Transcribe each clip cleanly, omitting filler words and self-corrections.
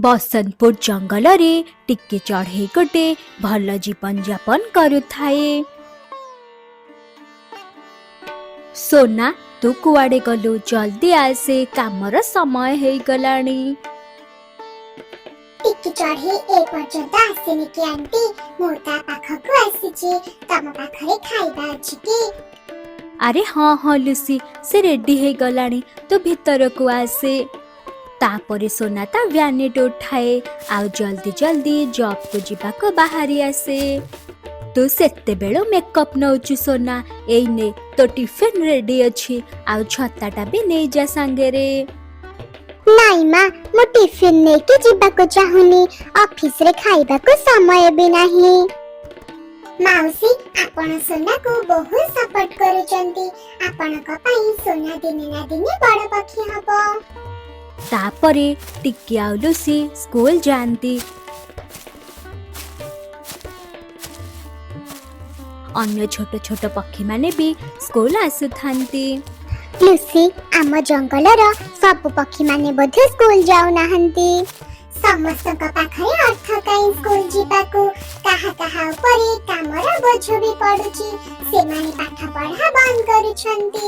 ବସନ୍ତପୁର ଜଙ୍ଗଲରେ ଟିକେ ଚଢ଼େଇ ଗୋଟେ ଭଲ ଜୀବନଯାପନ କରୁଥାଏ। ସୋନା, ତୁ କୁଆଡ଼େ ଗଲୁ? ଜଲ୍ଦି ଆସେ, କାମର ସମୟ ହେଇଗଲାଣି। ଟିକି ଚଢ଼େଇ ଏ ପର୍ଯ୍ୟନ୍ତ ଆସିନି କି ଆଣ୍ଟି? ମୁଁ ତା ପାଖକୁ ଆସିଛି। ତମ ପାଖରେ ଖାଇବା ଅଛି କି? ଆରେ ହଁ ହଁ ଲୁସି, ସେ ରେଡି ହେଇଗଲାଣି, ତୁ ଭିତରକୁ ଆସେ। ତାପରେ ସୋନା ତା ଭ୍ୟାନିଟି ଉଠାଏ ଆଉ ଜଲ୍ଦି ଜଲ୍ଦି ଜବ୍କୁ ଯିବାକୁ ବାହାରି ଆସେ। ତୁ ସେତେବେଳୁ ମେକଅପ୍ ନଉଛୁ ସୋନା, ଏଇ ନେ ତୋ ଟିଫିନ୍ ରେଡି ଅଛି, ଆଉ ଛତାଟା ବି ନେଇଯା ସାଙ୍ଗରେ। ନାଇଁ ମା, ମୁଁ ଟିଫିନ ନେଇକି ଯିବାକୁ ଚାହୁଁନି। ଅଫିସରେ ଖାଇବାକୁ ସମୟ ବି ନାହିଁ। ମାଉସୀ, ଆପଣ ସୋନାକୁ ବହୁତ ସପୋର୍ଟ କରୁଛନ୍ତି। ଆପଣଙ୍କ ପାଇଁ ସୋନା ଦିନେ ନା ଦିନେ ବଡ଼ ପକ୍ଷୀ ହବ। ତାପରେ ଟିକି ଆଉ ଲୁସି ସ୍କୁଲ ଯାଆନ୍ତି। ଅନ୍ୟ ଛୋଟ ଛୋଟ ପକ୍ଷୀମାନେ ବି ସ୍କୁଲ ଆସୁଥାନ୍ତି। ଲୁସି, ଆମ ଜଙ୍ଗଲର ସବୁ ପକ୍ଷୀମାନେ ବୋଧେ ସ୍କୁଲ ଯାଉନାହାନ୍ତି। ସମସ୍ତଙ୍କ ପାଖରେ ଅର୍ଥ କାହିଁ ସ୍କୁଲ ଯିବାକୁ? କାହା କାହା ଉପରେ କାମର ବୋଝ ବି ପଡୁଛି, ସେମାନେ ପାଠ ପଢା ବନ୍ଦ କରୁଛନ୍ତି।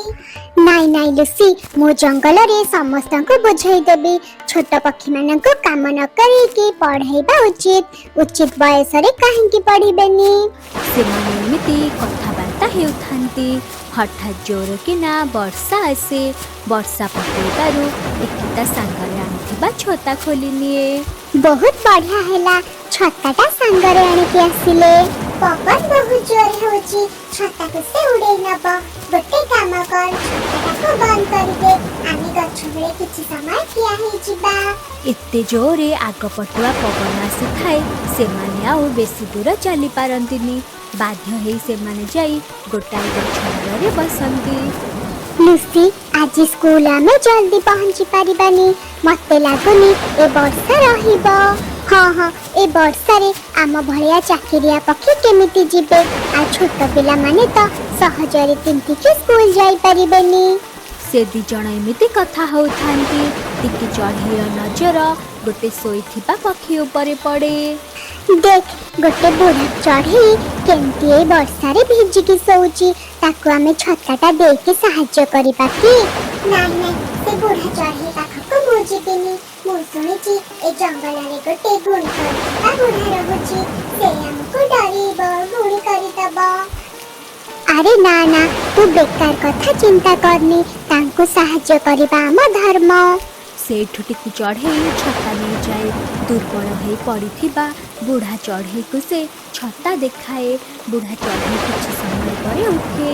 ନାଇଁ ନାଇଁ ଲୁସି, ମୁଁ ଜଙ୍ଗଲରେ ସମସ୍ତଙ୍କୁ ବୁଝେଇଦେବି, ଛୋଟ ପକ୍ଷୀମାନଙ୍କୁ କାମ ନ କରେଇକି ପଢେଇବା ଉଚିତ। ଉଚିତ ବୟସରେ କାହିଁକି ପଢିବେନି? ସେମାନେ ଏମିତି କଥାବାର୍ତ୍ତା ହେଉଥାନ୍ତି, ହଠାତ୍ ଜୋରକିନା ବର୍ଷା ଆସେ। ବର୍ଷା ପକେଇବାରୁ ଟିକି ତା ସାଙ୍ଗରେ ଆଣିଥିବା ଛତା ଖୋଲି ନିଏ। ବହୁତ ବଢିଆ ହେଲା, ଛତାଟା ସାଙ୍ଗରେ ଆଣିକି ଆସିଲେ। ପବନ ବହୁତ ଜୋରେ ହଉଛି, ଛତାକୁ ସେ ଉଡେଇ ନବ। ଗୋଟେ କାମ କର, ଛତାଟାକୁ ବନ୍ଦ କରିଦେ, ଆମେ ଗଛ ମୂଳେ କିଛି ସମୟ ଠିଆ ହେଇଯିବା। ଏତେ ଜୋରେ ଆଗପଟୁଆ ପବନ ଆସୁଥାଏ, ସେମାନେ ଆଉ ବେଶୀ ଦୂର ଚାଲି ପାରନ୍ତିନି। ବାଧ୍ୟ ହେଇ ସେମାନେ ଯାଇ ଗୋଟାଏ ଗଛ ମୂଳରେ ବସନ୍ତି। ଲୁସି, ଆଜି ସ୍କୁଲ ଆମେ ଜଲ୍ଦି ପହଞ୍ଚି ପାରିବାନି। ମତେ ଲାଗୁନି ଏ ବର୍ଷା ରହିବ। ହଁ ହଁ, ଏ ବର୍ଷାରେ ଆମ ଭଳିଆ ଚାକିରିଆ ପକ୍ଷୀ କେମିତି ଯିବେ? ଆଉ ଛୋଟ ପିଲାମାନେ ତ ସହଜରେ ତିନ୍ତିକି ସ୍କୁଲ ଯାଇପାରିବେନି। ସେ ଦି ଜଣ ଏମିତି କଥା ହଉଥାନ୍ତି, ଟିକି ଚଢ଼େଇର ନଜର ଗୋଟେ ଶୋଇଥିବା ପକ୍ଷୀ ଉପରେ ପଡ଼େ। ଦେଖ, ଗୋଟେ ବୁଢା ଚଢ଼େଇ କେମିତି ଏଇ ବର୍ଷାରେ ଭିଜିକି ଶୋଉଛି। ତାକୁ ଆମେ ଛତାଟା ଦେଇକି ସାହାଯ୍ୟ କରିବା କି? ନାଇଁ ନାଇଁ, ସେ ବୁଢା ଚଢ଼େଇ ପାଖକୁ ମୁଁ ଯିବିନି। ମୁଁ ଶୁଣିଛି ଏ ଜଙ୍ଗଲରେ ଗୋଟେ ଗୁଣି କରୁଥିବା ବୁଢା ରହୁଛି। ସେ ଆମକୁ ଡରେଇବ, ଗୁଣି କରିଦବ। ଆରେ ନା ନା, ତୁ ବେକାର କଥା ଚିନ୍ତା କରନି। ତାଙ୍କୁ ସାହାଯ୍ୟ କରିବା ଆମ ଧର୍ମ। ସେଇଠୁ ଟିକି ଚଢ଼େଇ ଛତା ନେଇଯାଏ। ଦୁର୍ବଳ ହେଇ ପଡ଼ିଥିବା ବୁଢ଼ା ଚଢ଼େଇକୁ ସେ ଛତା ଦେଖାଏ। ବୁଢ଼ା ଚଢ଼େଇ କିଛି ସମୟ ପରେ ଉଠେ।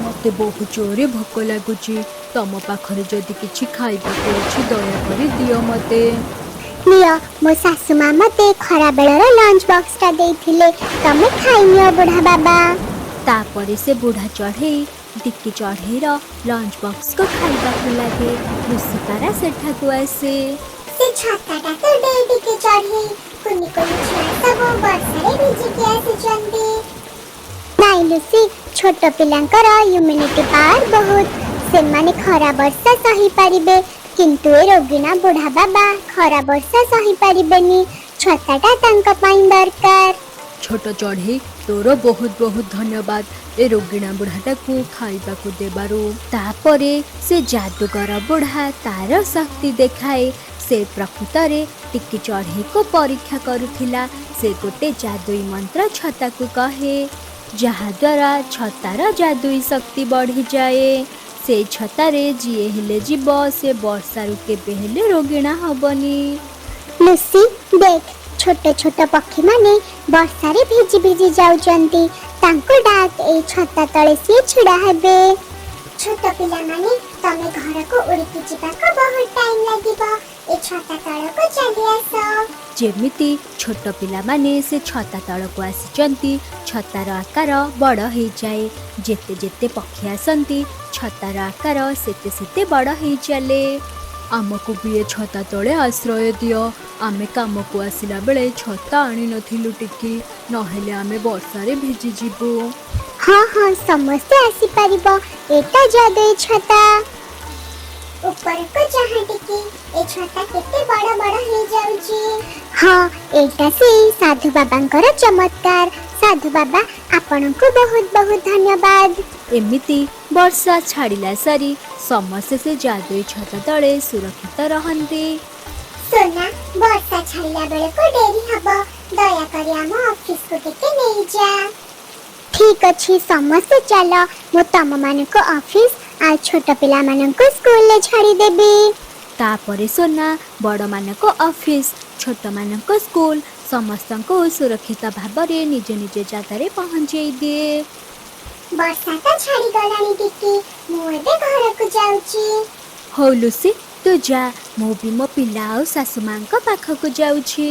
ମତେ ବହୁତ ଜୋରେ ଭୋକ ଲାଗୁଛି। ତମ ପାଖରେ ଯଦି କିଛି ଖାଇବାକୁ ଅଛି, ଦୟାକରି ଦିଅ ମତେ। ନିଅ, ମୋ ଶାଶୁ ମା ମତେ ଖରାବେଳର ଲଞ୍ଚ ବକ୍ସଟା ଦେଇଥିଲେ, ତମେ ଖାଇନିଅ ବୁଢା ବାବା। ତାପରେ ସେ ବୁଢ଼ା ଚଢ଼େଇ ଟିକି ଚଢ଼େଇର ଲଞ୍ଚ ବକ୍ସକୁ ଖାଇବାକୁ ଲାଗେ। ଲୁସିପାରା ସେଠାକୁ ଆସେ। ସେ ଛତାଟା ତ ଦେ ଟିକେ ଚଢ଼େଇ, କୁନି କୁନି ଛୁଆ ସବୁ ବର୍ଷାରେ ଭିଜିକି ଆସିଛନ୍ତି। ନାଇଁ ଲୁସି, ଛୋଟ ପିଲାଙ୍କର ଇମ୍ୟୁନିଟି ପାୱାର ବହୁତ, ସେମାନେ ଖରା ବର୍ଷା ସହିପାରିବେ। କିନ୍ତୁ ଏ ରୋଗିଣା ବୁଢା ବାବା ଖରା ବର୍ଷା ସହିପାରିବେନି। ଛତାଟା ତାଙ୍କ ପାଇଁ ଦରକାର। ଛୋଟ ଚଢ଼େଇ, ତୋର ବହୁତ ବହୁତ ଧନ୍ୟବାଦ ଏ ରୋଗିଣା ବୁଢ଼ାଟାକୁ ଖାଇବାକୁ ଦେବାରୁ। ତାପରେ ସେ ଯାଦୁଗର ବୁଢ଼ା ତାର ଶକ୍ତି ଦେଖାଏ। ସେ ପ୍ରକୃତରେ ଟିକି ଚଢ଼େଇକୁ ପରୀକ୍ଷା କରୁଥିଲା। ସେ ଗୋଟେ ଯାଦୁଇ ମନ୍ତ୍ର ଛତାକୁ କହେ, ଯାହାଦ୍ୱାରା ଛତାର ଯାଦୁଇ ଶକ୍ତି ବଢ଼ିଯାଏ। ସେ ଛତାରେ ଯିଏ ହେଲେ ଯିବ, ସେ ବର୍ଷାରୁ କେବେ ହେଲେ ରୋଗିଣା ହବନି। ଲୁସି, ଦେଖ, ଛୋଟ ଛୋଟ ପକ୍ଷୀମାନେ ବର୍ଷାରେ ଭିଜି ଭିଜି ଯାଉଛନ୍ତି। ତାଙ୍କୁ ଡାକ, ଏଇ ଛତା ତଳେ ସିଏ ଛିଡ଼ା ହେବେ। ଛୋଟ ପିଲାମାନେ, ତମେ ଘରକୁ ଉଡ଼ିକି ଯିବାକୁ ବହୁତ ଟାଇମ ଲାଗିବ, ଏ ଛତା ତଳକୁ ଚାଲି ଆସ। ଯେମିତି ଛୋଟ ପିଲାମାନେ ସେ ଛତା ତଳକୁ ଆସିଛନ୍ତି, ଛତାର ଆକାର ବଡ଼ ହେଇଯାଏ। ଯେତେ ଯେତେ ପକ୍ଷୀ ଆସନ୍ତି, ଛତାର ଆକାର ସେତେ ସେତେ ବଡ଼ ହେଇଚାଲେ। ଆମକୁ ବି ଏ ଛତା ତଳେ ଆଶ୍ରୟ ଦିଅ। ଆମେ କାମକୁ ଆସିଲା ବେଳେ ଛତା ଆଣିନଥିଲୁ ଟିକି, ନହେଲେ ଆମେ ବର୍ଷାରେ ଭିଜିଯିବୁ। ହଁ ହଁ, ସମସ୍ତେ ଆସିପାରିବ, ଏଟା ଯାଦୁଇ ଛତା। ଉପରକୁ ଚାହାଁ ଟିକେ, ଏ ଛତା କେତେ ବଡ ବଡ ହେଇଯାଉଛି। ହଁ, ଏଇଟା ସେଇ ସାଧୁ ବାବାଙ୍କର ଚମତ୍କାର। ସାଧୁ ବାବା, ଆପଣଙ୍କୁ ବହୁତ ବହୁତ ଧନ୍ୟବାଦ। ଏମିତି ବର୍ଷା ଛାଡ଼ିଲା ସାରି ସମସ୍ତେ ସେ ଯାଦୁଇ ଛତା ତଳେ ସୁରକ୍ଷିତ ରହନ୍ତି। ସୋନା, ବର୍ଷା ଛାଡ଼ିଲା ବେଳକୁ ଡେରି ହବ, ଦୟାକରି ଆମ ଅଫିସକୁ ଟିକେ ନେଇଯା। ଠିକ ଅଛି, ସମସ୍ତେ ଚାଲ, ମୁଁ ତମମାନଙ୍କୁ ଅଫିସ ଆଉ ଛୋଟ ପିଲାମାନଙ୍କୁ ସ୍କୁଲରେ ଛାଡ଼ିଦେବି। ତାପରେ ସୋନା ବଡ଼ମାନଙ୍କ ଅଫିସ, ଛୋଟମାନଙ୍କ ସ୍କୁଲ, ସମସ୍ତଙ୍କୁ ସୁରକ୍ଷିତ ଭାବରେ ନିଜ ନିଜ ଜାଗାରେ ପହଞ୍ଚେଇ ଦିଏ। ବର୍ଷା ତ ଛାଡ଼ିଗଲାଣି ଟିକି, ମୁଁ ଏବେ ଘରକୁ ଯାଉଛି। ହଉ ଲୁସି, ତୁ ଯା, ମୁଁ ବି ମୋ ପିଲା ଆଉ ଶାଶୁ ମାଙ୍କ ପାଖକୁ ଯାଉଛି।